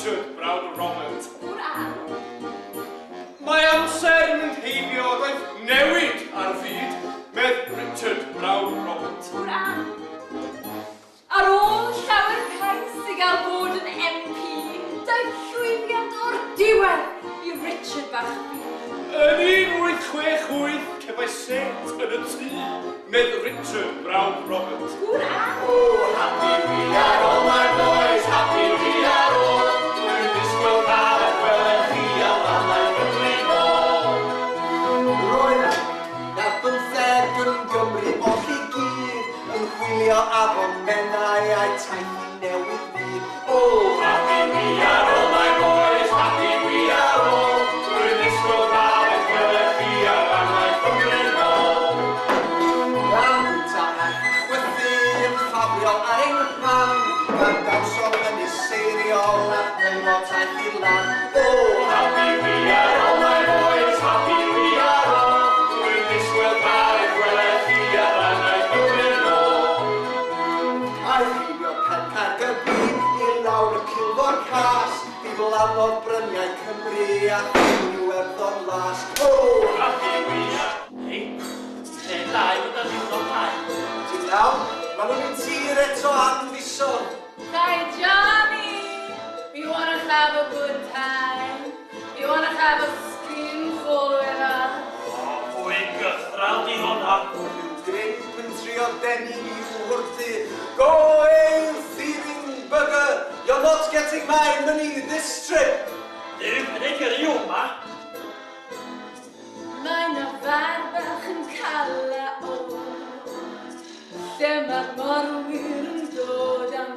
Richard brawd Robert. Gŵr A. Mae amser yn mynd heibio, roedd newid ar fyd, medd Richard brawd Robert. Gŵr A. Ar ôl llawer cais i gael bod yn MP, daeth llwyddiant o'r diwedd i Richard bach fi. Yn 1868, cefais set yn y tŷ, medd Richard brawd Robert. Gŵr A. Oh, happy we are all, my boys, happy we are all. Dwi'n disgwyl cael eich gweled chi ar lannau Cymru nôl. Roedd na 15 yn Gymru oll i gyd yn hwylio afon Menai a'i taith i newydd fyd. Oh, happy we are all, my boys, happy we are all. Dwi'n disgwyl cael eich gweled chi ar lannau Cymru nôl. Gan fwyta a chwythu yn ffafriol ar ein rhan, gan gawsom ynys seiriol a theimlo taith i lan. Oh, happy we are all, my boys, happy we are all. Dwi'n disgwyl cael eich gweled chi ar lannau Cymru nôl. Aeth heibio pen Caergybi i lawr y culfor cas, diflannodd bryniau Cymru a thyn Iwerddon las. Oh, happy we are. Hei, lle da i fynd ar ddiwrnod haul. Ti'n iawn? Maen nhw'n mynd tir eto am fisoedd. Hi, Johnny. We wanna have a good time. We wanna have a spoonful with us. O, pwy gythral di hwnna? Rhyw grimp yn trio denu ni i'w hwrthu. Go away, you thieving bugger! You're not getting my money this trip! Ddim yn ei gyrru yma. Mae 'na far bach yn Cala o, lle mae'r morwyr yn dod am